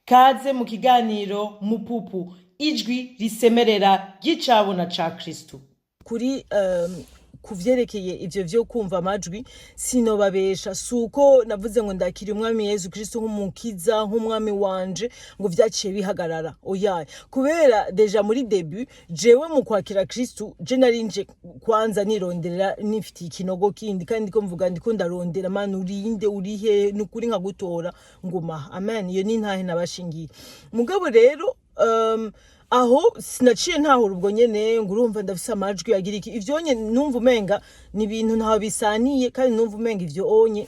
Kaze mu kiganiro Mupupu, ijwi risemerera ry'icabona ca Kristu. Kuri ku vyerekeye ivyo vyo kumva amajwi, sinobabesha, si uko navuze ngo ndakira Umwami Yezu Kristo nk'umukiza, nk'umwami wanje, ngo vyaciye bihagarara. Oya, kubera déjà muri début, jewe mu kwakira Kristu, je narinje kwanza nironderera, nifitiye ikinogo kindi, kandi ndiko mvuga, ndiko ndarondera: "Mana, urinde? Uri hehe? Nukuri nkagutora ngumaha." Amen. Iyo ni ntahe nabashingiye. Mugabo rero aho sinaciye ntahura ubwo nyene ngo urumva ndafise amajwi agira iki. Ivyo nye numva umenga ni ibintu ntaho bisaniye, kandi numva umenga ivyo onye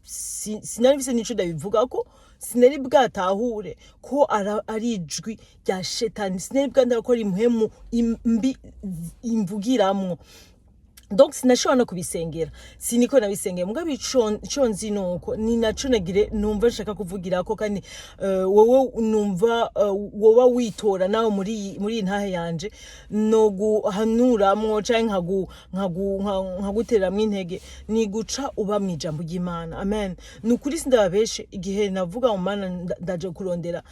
sinari mfise nico ndabivugako. Sinari bwatahure ko ari ijwi rya shetani, sinari bwandara ko ari impwemu mbi imvugiramwo. Donc sinashobora no kubisengera, siniko nabisengera. Mugabo ico nzi nuko ni naco nagire numva nshaka kuvugirako, kandi wowe numva woba witora nawe muri iyi ntahe yanje, no guhanuramwo canke nkaguteramwo intege, ni guca uba mw'ijambo ry'Imana. Amen. Ni ukuri sindababeshe, igihe navuga mu Mana ndaje kurondera,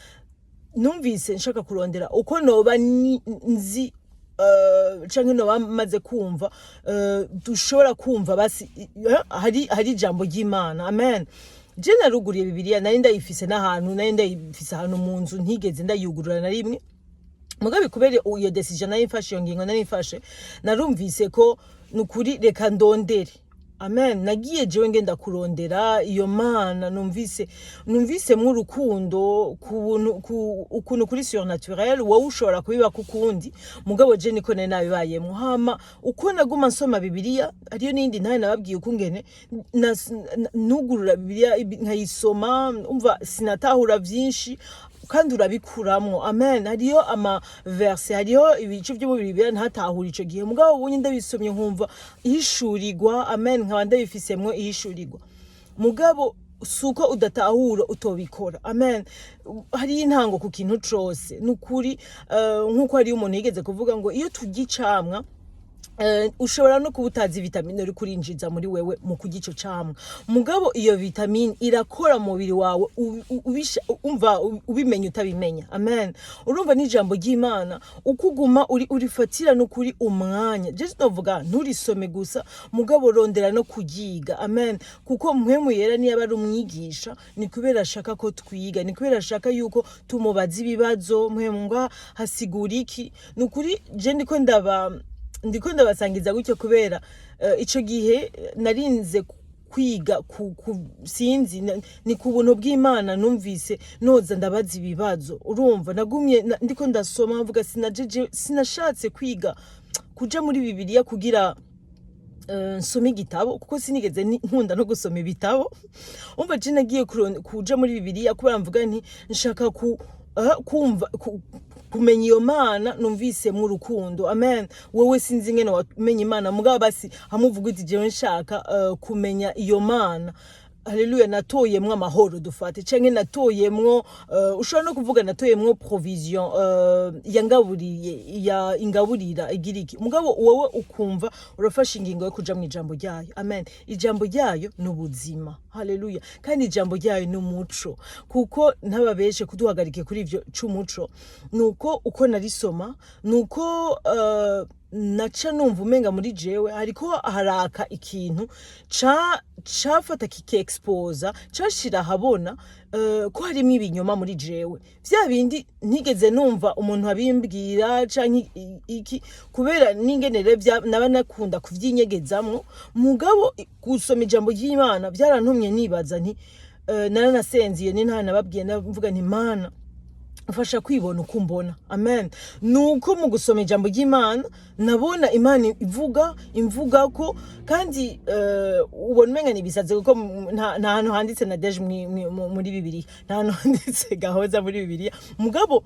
numvise nshaka kurondera uko noba nzi canke noba maze kumva, dushobora kumva basi hari ijambo ry'Imana. Amen. Je naruguriye Bibiliya, nari ndayifise n'ahantu, nari ndayifise ahantu mu nzu, ntigeze ndayugurura na rimwe. Mugabe kubera iyo décision nari mfashe, iyo ngingo nari mfashe, narumvise ko nukuri reka ndondere. Amen. Nagiye jewe ngenda kurondera iyo Mana numvisemwo urukundo ku buntu, ukuntu kuri surnaturel. Wowe ushobora kubiba kukundi, mugabo je niko nari nabibayemwo. Hama uko naguma nsoma Bibiliya, hariyo n'iyindi ntahe nababwiye ukungene nugurura Bibiliya nkayisoma, umva sinatahura vyinshi, kandi urabikuramwo. Amen. Hariyo ama verse, hariyo ibice vyo mu Bibiliya ntatahura ico gihe, mugabo ubunye ndabisomye nkumva ihishurirwa. Amen. Nkaba ndabifisemwo ihishurirwa. Mugabo suko udatahura utobikora. Amen. Hariyo intango ku kintu cose, nukuri. Nkuko hariyo umuntu yigeze kuvuga ngo iyo turya icamwa, ushobora no kuba utazi vitamine uri kurinjiza muri wewe mu kurya ico camwa, mugabo iyo vitamine irakora mu mubiri wawe umva ubimenya utabimenya. Amen. Urumva n'ijambo ry'Imana, uko uguma uri urifatira n'ukuri umwanya, je sinovuga nturisome gusa, mugabo rondera no kuryiga. Amen. Kuko Mpwemu Yera niyo ari umwigisha, ni kubera ashaka ko twiga, ni kubera ashaka yuko tumubaza ibibazo: "Mpwemu, ngo hasigura iki?" Ni ukuri je ndiko ndabasangiza gutyo kubera ico gihe narinze kwiga ku sinzi ni ku buntu bw'Imana numvise noza ndabaza ibibazo. Urumva nagumye ndiko ndasoma mvuga sinajeje, sinashatse kwiga kuja muri Bibiliya kugira nsome igitabo, kuko sinigeze nkunda no gusoma ibitabo. Umva, je nagiye kuja muri Bibiliya kubera mvuga nti nshaka kumva kumenya iyo Mana numvisemwo urukundo. Amen. Wewe sinzi ingene wamenya Imana, mugabo basi hamwe uvuga uti: "Jewe nshaka kumenya iyo Mana, haleluya, natoyemwo amahoro," dufate, canke natoyemwo, ushobora no kuvuga natoyemwo provision, yangaburiye, ya ingaburira, igira iki. Mugabo wowe ukumva urafashe ingingo yo kuja mu ijambo ryayo. Amen. Ijambo ryayo ni ubuzima. Haleluya. Kandi ijambo ryayo ni umuco, kuko ntababeshe kuduhagarike kuri ivyo c'umuco, nuko uko narisoma, nuko naca numva umenga muri jewe hariko haraka ikintu cafata kikexposa, cashira ahabona ko harimwo ibinyoma muri jewe, vya bindi ntigeze numva umuntu abimbwira canke iki, kubera n'ingene rero naba nakunda kuvyinyegezamwo. Mugabo gusoma ijambo ry'Imana vyarantumye nibaza nti naranasenziye ni nta nababwiye, mvuga nti: "Mana, mfasha kwibona uko umbona." Amen. Nuko mu gusoma ijambo ry'Imana nabona Imana ivuga imvuga ko, kandi ubona umenga nibisaze, kuko nta hantu handitse na deje muri Bibiliya, nta hantu handitse Gahoza muri Bibiliya. Mugabo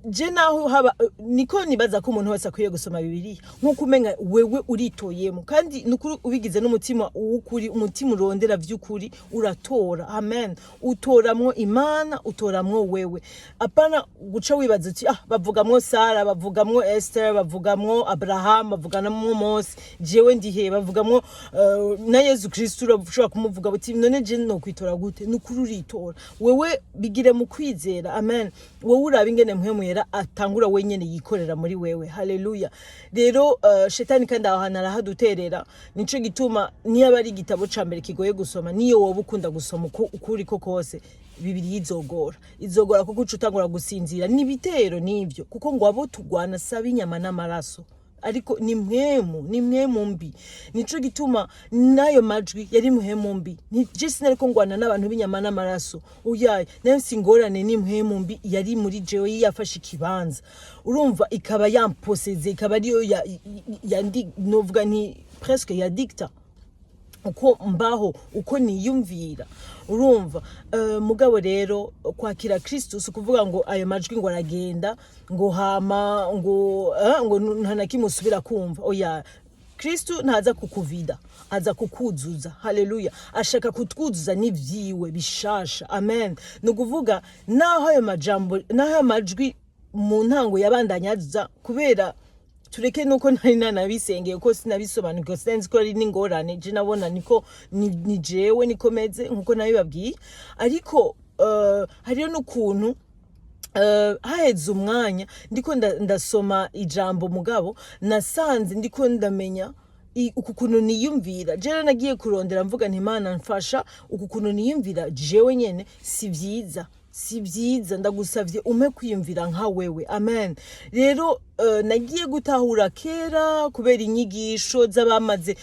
Je naho haba niko nibaza ko umuntu wese akwiye gusoma Bibiliya nk'uko umenga wewe uritoyemo, kandi nukuri ubigize n'umutima w'ukuri, umutima urondera vy'ukuri, uratora. Amen. Utoramwo Imana, utoramwo wewe, apana guca wibaza uti: "Ah, bavugamwo Sara, bavugamwo Esther, bavugamwo Abraham, bavuganamwo Mose, jewe ndihe?" Bavugamwo na Yezu Kristu, urashobora kumuvuga uti: "None je nokwitora gute?" Nukuri uritora wewe, bigire mu kwizera. Amen. Wowe uraba ingene Mpwemu Yera atangura wenyene yikorera muri wewe. Haleluya. Rero shetani kandi aho hantu arahaduterera. Nico gituma niyo ari igitabo ca mbere kigoye gusoma, niyo woba ukunda gusoma uko ukuri ko kose, Bibiliya izogora, izogora, kuko uca utangura gusinzira. N'ibitero n'ivyo, kuko ngo abo tugwana saba inyama n'amaraso, ariko ni mpwemu, ni mpwemu mbi. Nico gituma n'ayo majwi yari mpwemu mbi. Je sinariko ngwana n'abantu b'inyama n'amaraso, uyaye nayo si ingorane, ni mpwemu mbi yari muri jewe, yafashe ikibanza, urumva, ikaba yamposeze, ikaba ariyo yandi, novuga nti presque ya dicta uko mbaho, uko niyumvira, urumva. Mugabo rero kwakira Kristo si ukuvuga ngo ayo majwi ngo aragenda, ngo hama ngo nta na kimwe usubira kumva. Oya, Kristo ntaza kukuvida, aza kukuzuza. Haleluya. Ashaka kutwuzuza n'ivyiwe bishasha. Amen. Ni ukuvuga naho ayo majambo, naho ayo majwi mu ntango yabandanya aza, kubera tureke nuko nari nanabisengeye, ko sinabisobanukiwe, sinzi ko ari n'ingorane. Je nabona niko ni jewe niko meze nkuko nabibabwiye, ariko hariyo n'ukuntu haheze umwanya ndiko ndasoma ijambo, mugabo nasanze ndiko ndamenya uku kuntu niyumvira. Jewe nagiye kurondera, mvuga nti: "Imana mfasha, uku kuntu niyumvira jewe nyene si vyiza, si vyiza, ndagusavye umpe kwiyumvira nka wewe." Amen. Rero nagiye gutahura kera kubera inyigisho z'abamaze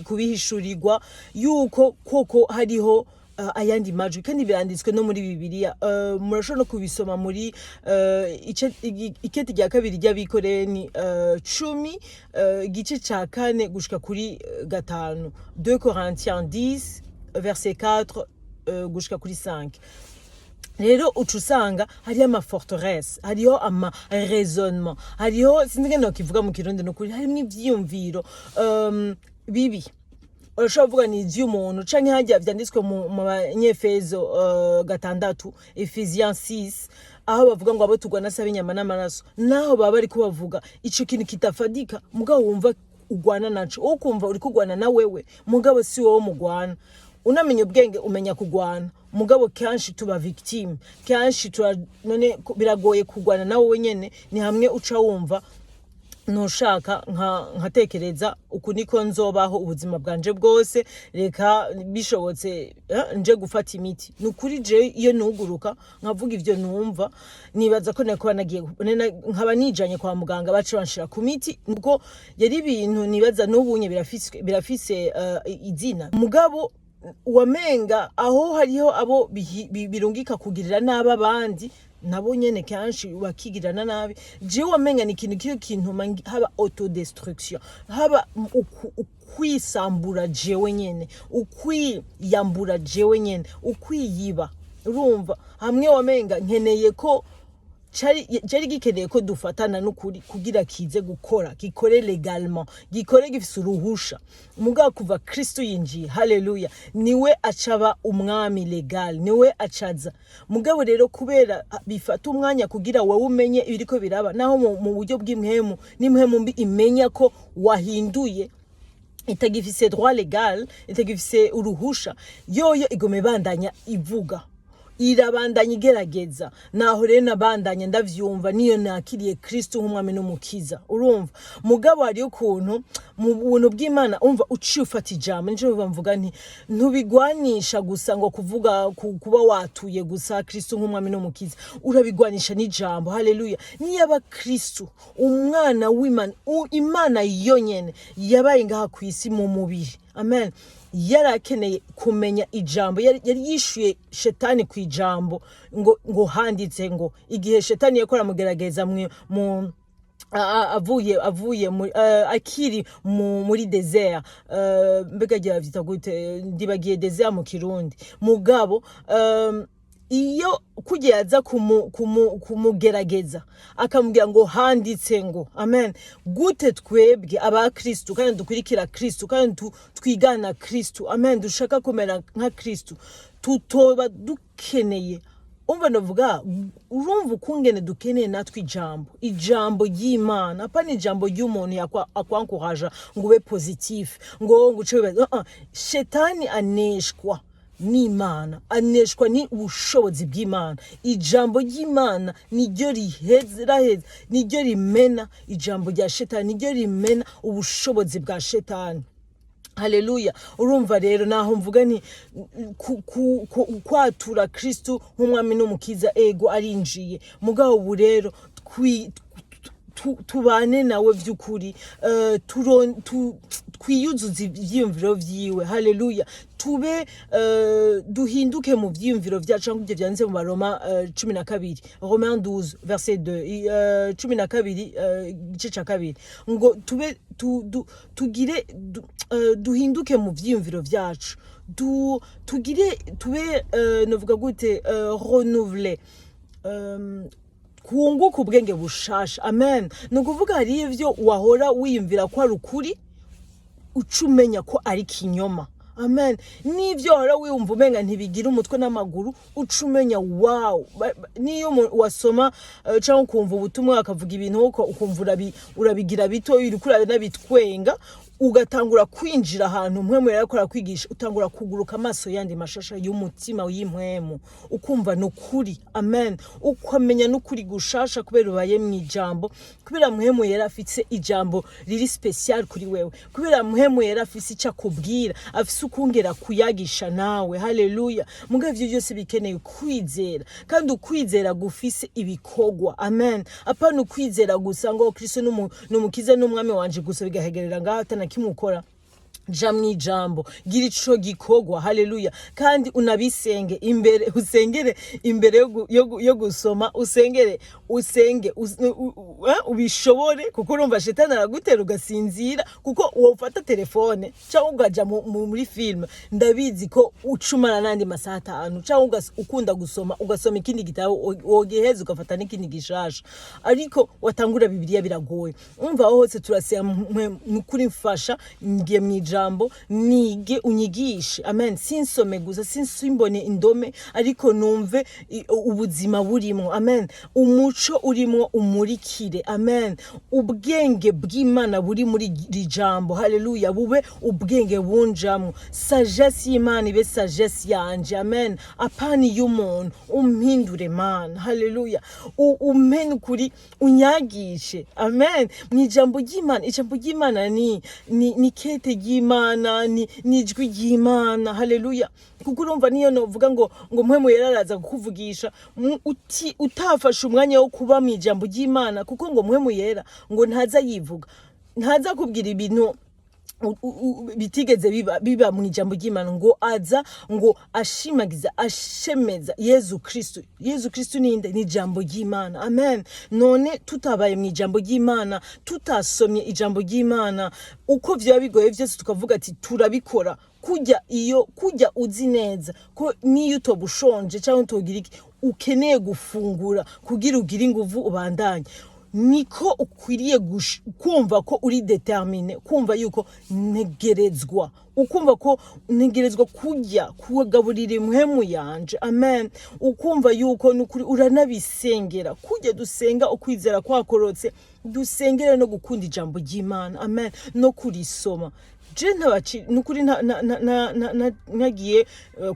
kubihishurirwa yuko koko hariho ayandi majwi, kandi biranditswe no muri Bibiliya. Murashobora no kubisoma muri ikete rya kabiri ry'Abikoreni 10, igice ca 4 gushika kuri 5, 2 Corinthiens 10 verset 4 gushika kuri 5. Rero uca usanga hariyo ama forteresse, hariyo ama raisonnement, hariho, sinzi ngene nokivuga mu Kirundi, nukuri harimwo ivyiyumviro bibi. Urashobora kuvuga ni ivy'umuntu, canke harya vyanditswe mu Banyefezo 6, Ephesians 6, aho bavuga ngo abo tugwana saba inyama n'amaraso. Naho baba bariko bavuga ico kintu kitafadika, mugabo wumva ugwana naco, wowe ukumva uri kugwana na wewe, mugabo si wowe mugwana. Unamenya ubwenge, umenya kugwana, mugabo kenshi tuba victime, kenshi tura none biragoye kugwana na wowe nyene. Ni hamwe uca wumva ntushaka, nkatekereza uku niko nzobaho ubuzima bwanje bwose, reka bishobotse nje gufata imiti. Ni ukuri je iyo nuguruka nkavuga ivyo numva, nibaza ko nakuba nagiye nkaba nijanye kwa muganga, baca banshira ku miti, nuko yari ibintu nibaza n'ubunye birafise izina. Mugabo wamenga aho hariho abo birungika kugirira nabi abandi, nabo nyene kenshi bakigirana nabi. Jewe wamenga ni ikintu kiyo kintuma haba autodestruction, haba ukwisambura jewe nyene, ukwiyambura jewe nyene, ukwiyiba, urumva. Hamwe wamenga nkeneye ko cari gikeneye ko dufatana n'ukuri kugira kize gukora, gikore légalement, gikore gifise uruhusha. Mugabo kuva Kristo yinjiye, haleluya, niwe acaba umwami légal, niwe acaza. Mugabo rero kubera bifata umwanya kugira wowe umenye ibiriko biraba, naho mu buryo bw'impwemu, n'impwemu mbi imenya ko wahinduye, itagifise droit légal, itagifise uruhusha, yoyo igoma ibandanya ivuga, irabandanya igerageza. Naho rero nabandanya ndavyumva, niyo nakiriye Kristo nk'umwami n'umukiza, urumva. Mugabo hariyo ukuntu mu buntu bw'Imana umva uciye ufata ijambo. Nico mvuga nti ntubigwanisha gusa ngo kuvuga kuba watuye gusa Kristo nk'umwami n'umukiza, urabigwanisha n'ijambo. Haleluya. Niyaba Kristo umwana w'Imana, Imana yonyene yabaye ngaha ku isi mu mubiri, amen, yarakeneye kumenya ijambo. Yari yishuye shetani ku ijambo, ngo handitse ngo, igihe shetani yariko aramugerageza mu avuye akiri muri désert, mbega agira vyita gute? Ndibagiye désert mu Kirundi. Mugabo Iyo kugira aza kumugerageza akamubwira ngo handitse ngo, amen. Gute twebwe abakristu kandi dukurikira Kristu kandi twigana Kristu, amen, dushaka kumera nka Kristu, tutoba dukeneye, umva, ndavuga, urumva ukungene dukeneye natwe ijambo ry'Imana, apana ijambo ry'umuntu akwankuraja ngo ube positif, ngo uce wibaza. Shetani aneshwa n'Imana, aneshwa ni ubushobozi bw'Imana. Ijambo ry'Imana niryo riheza, niryo rimena ijambo rya shetani, niryo rimena ubushobozi bwa shetani. Haleluya! Urumva rero naho mvuga ni kwatura Kristu nk'umwami n'umukiza. Ego, arinjiye, mugabo ubu rero tubane nawe vy'ukuri, twiyuzuze ivyiyumviro vyiwe. Haleluya! Tube duhinduke mu vyiyumviro vyacu, nk'uko ivyo vyanditse mu Baroma 12, Romain 12 verset 2, 12, igice ca kabiri, ngo tube tugire duhinduke mu vyiyumviro vyacu, tugire tube, novuga gute, renouvelé, twunguke ubwenge bushasha. Amen. Ni ukuvuga hari ivyo wahora wiyumvira ko ari ukuri, uca umenya ko ari kinyoma. Amen. N'ibyo wahora wiyumva umenga ntibigira umutwe n'amaguru, uca umenya wow. Niyo wasoma cyangwa ukumva ubutumwa bakavuga ibintu uko ukumva urabigira bito, uriko uranabitwenga, ugatangura kwinjira ahantu mpwemu yariko arakwigisha, utangura kuguruka amaso yandi mashasha y'umutima y'impwemu, ukumva ni ukuri. Amen. Ukamenya n'ukuri gushasha kubera ubaye mu ijambo, kubera mpwemu yari afise ijambo riri special kuri wewe, kubera mpwemu yari afise icyo akubwira, afise ukungera kuyagisha nawe. Haleluya! Mugabo ivyo byose bikeneye kwizera, kandi ukwizera gufise ibikorwa. Amen. Apana ukwizera gusa ngo Kristo n'umukiza n'umwami wanje gusa, bigahegerera ngaho atana kimwe ukora. Ja mu ijambo, gira ico gikorwa. Haleluya! Kandi unabisenge imbere, usengere imbere yo gusoma, usengere, usenge ubishobore, kuko urumva shetani aragutera ugasinzira, kuko wofata telefone cyangwa ukaja muri film, ndabizi ko ucumara n'andi masaha 5, cyangwa ukunda gusoma ugasoma ikindi gitabo, wogiheza ugafata n'ikindi gishasha, ariko watangura Bibiliya biragoye. Umva, aho hose turaseba nukuri mfasha, ngiye mu ijambo, nige, unyigishe. Amen. Sinsome gusa, simbone indome, ariko numve ubuzima burimwo. Amen. Umuco urimwo umurikire. Amen. Ubwenge bw'Imana buri muri iri jambo, haleluya, bube ubwenge bunjamwo. Sagesse y'Imana ibe sagesse yanje. Amen. Apana y'umuntu. Umpindure, Mana. Haleluya! Umpe n'ukuri, unyagishe. Amen. Mu ijambo ry'Imana. Ijambo ry'Imana ni kete ry'Imana, ni ijwi ry'Imana. Haleluya! Kuko urumva niyo novuga ngo mpwemu yararaza kukuvugisha, utafashe umwanya wo kuba mu ijambo ry'Imana, kuko ngo mpwemu yera ngo ntaza yivuga, ntaza kubwira ibintu bitigeze biba mu ijambo ry'Imana, ngo aza ngo ashimagiza, ashemeza Yezu Kristu. Yezu Kristu ninde? Ni ijambo ry'Imana. Amen. None tutabaye mu ijambo ry'Imana, tutasomye ijambo ry'Imana, uko vyaba bigoye vyose tukavuga ati turabikora, kujya iyo kujya uzi neza ko niyo utoba ushonje cyangwa utogira iki, ukeneye gufungura kugira ugire inguvu ubandanye, niko ukwiriye kumva ko uri déterminé, kumva yuko ntegerezwa, ukumva ko ntegerezwa kurya, kugaburira impwemu yanje. Amen. Ukumva yuko nukuri uranabisengera. Kujya dusenga ukwizera kwakorotse, dusengere no gukunda ijambo ry'Imana. Amen. No kurisoma. Je ntabaci nukuri ntagiye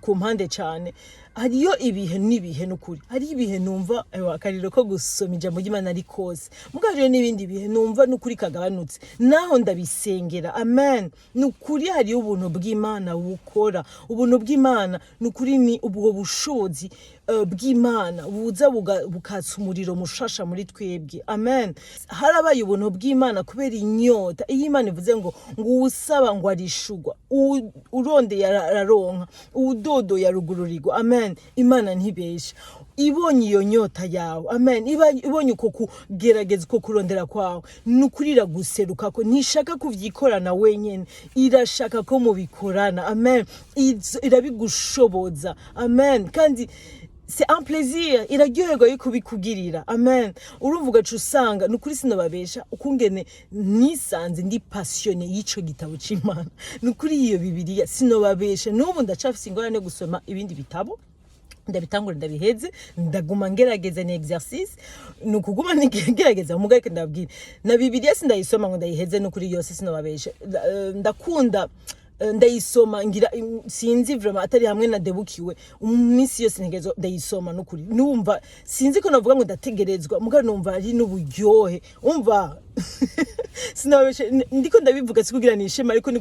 ku mpande cyane, hariyo ibihe n'ibihe. Nukuri hariyo ibihe numva ewa, akariro ko gusoma ijambo ry'Imana ari kose, mugabo hariyo n'ibindi bihe numva nukuri kagabanutse, naho ndabisengera. Amen. Nukuri hariyo ubuntu bw'Imana bukora. Ubuntu bw'Imana nukuri ni ubwo bushobozi bw'Imana buza bukatsa umuriro mushasha muri twebwe. Amen. Harabaye ubuntu bw'Imana kubera inyota. Iyo Imana ivuze ngo uwusaba ngo arishugwa, urondeye araronka, uwudodoye arugururirwa. Amen. Imana ntibesha. Ibonye iyo nyota yawe, amen, ibonye uko kugerageza, uko kurondera kwawe, ni ukuri iraguseruka ko ntishaka kuvyikorana wenyene, irashaka ko mubikorana. Amen. Irabigushoboza. Amen. Kandi C'est un plaisir, iraryoherwa yo kubikugirira. Amen. Urumva, ugaca usanga, ni ukuri sinobabesha, ukungene nisanze ndi passionnée y'ico gitabo c'Imana. Ni ukuri, iyo Bibiliya, sinobabesha, n'ubu ndacafise ingorane yo gusoma ibindi bitabo. Ndabitangura, ndabiheze, ndaguma ngerageza. Ni exercice, ni ukuguma ngerageza. Muga ariko ndababwira, na Bibiliya sindayisoma ngo ndayiheze, n'ukuri yose, sinobabesha. Ndakunda, ndayisoma ngira, sinzi vraiment, atari hamwe na debukiwe iminsi yose ntegerezwa ndayisoma. N'ukuri numva, sinzi ko navuga ngo ndategerezwa, muga numva ari n'uburyohe. Umva, sinababeshe, ndiko ndabivuga si kugira nishema, ariko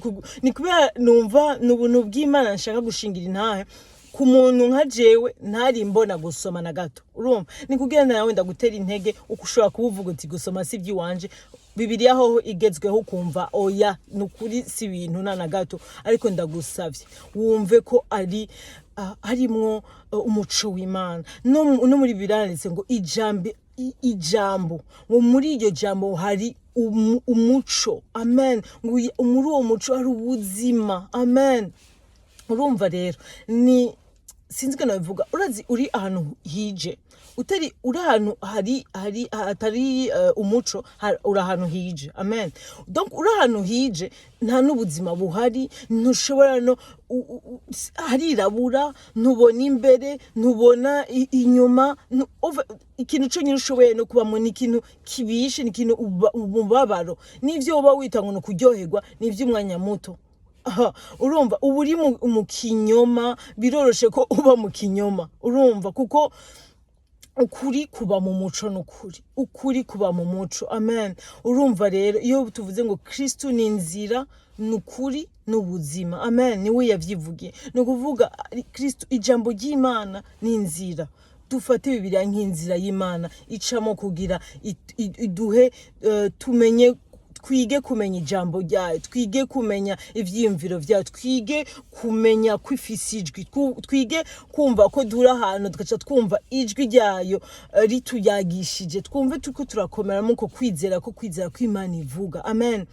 ni kubera numva ni ubuntu bw'Imana nshaka gushingira intahe ku muntu nka jewe ntari mbona gusoma na gato. Urumva, ni kugira nawe ndagutera intege, uko ushobora kubuvuga uti gusoma si iby'iwanje, Bibiliya hoho igezweho, ukumva oya, ni ukuri si ibintu na gato. Ariko ndagusavye wumve ko ari harimwo umuco w'Imana. No muri Bibiliya handitse ngo ijambo, ijambo, ngo muri iryo jambo hari umuco. Amen. Ngo muri uwo muco hari ubuzima. Amen. Urumva rero, ni sinzi ko nabivuga. Urazi, uri ahantu hije, utari uri ahantu hari hatari umuco, uri ahantu hije. Amen. Donc uri ahantu hije, nta n'ubuzima buhari, ntushobora no harirabura, ntubona imbere, ntubona inyuma. Ikintu conyine ushoboye no kubamo ni ikintu kibishe, ni ikintu umubabaro, n'ivyo woba wita ngo ni ukuryoherwa, ni ivy'umwanya muto. Aha, urumva uba uri mu kinyoma. Biroroshe ko uba mu kinyoma, urumva, kuko ukuri kuba mu muco. N'ukuri, ukuri kuba mu muco. Amen. Urumva rero, iyo tuvuze ngo Kristu ni inzira, ni ukuri n'ubuzima, amen, niwe yavyivugiye. Ni ukuvuga Kristu, ijambo ry'Imana, ni inzira. Dufate Bibiliya nk'inzira y'Imana icamo kugira iduhe tumenye, twige kumenya ijambo ryayo, twige kumenya ivyiyumviro vyayo, twige kumenya ko ifise ijwi, twige kumva ko duri ahantu tugaca twumva ijwi ryayo rituyagishije, twumve turiko turakomera muko kwizera, ko kwizera ko Imana ivuga. Amen.